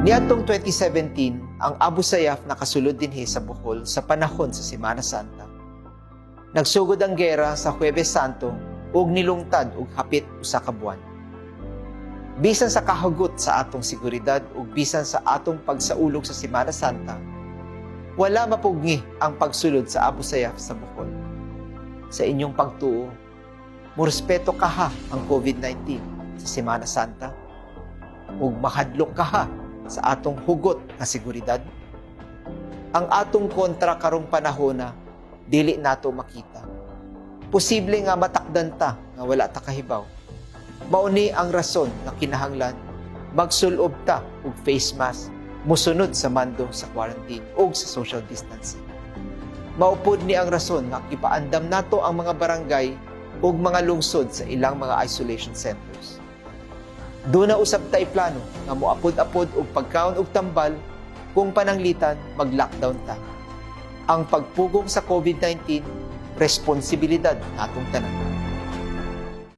Niadtong 2017, ang Abu Sayyaf nakasulod dinhi sa Bohol sa panahon sa Semana Santa. Nagsugod ang gera sa Huwebes Santo ug nilungtad og hapit 1 ka buwan. Bisan sa kahugot sa atong seguridad ug bisan sa atong pagsaulog sa Semana Santa, wala mapugni ang pagsulod sa Abu Sayyaf sa Bohol. Sa inyong pagtuo, murespeto kaha ang COVID-19 sa Semana Santa? Ug mahadlok kaha sa atong hugot nga seguridad? Ang atong kontra karong panahona dili nato makita. Posible nga matakdan ta nga wala ta kahibaw. Mao ni ang rason nga kinahanglan magsulob ta og face mask, musunod sa mando sa quarantine ug sa social distancing. Mao pod ni ang rason nga gipaandam nato ang mga barangay ug mga lungsod sa ilang mga isolation centers. Duna usab tay plano nga moapod-apod og pagkaon og tambal kung pananglitan mag-lockdown ta. Ang pagpugong sa COVID-19, responsibilidad natong tanan.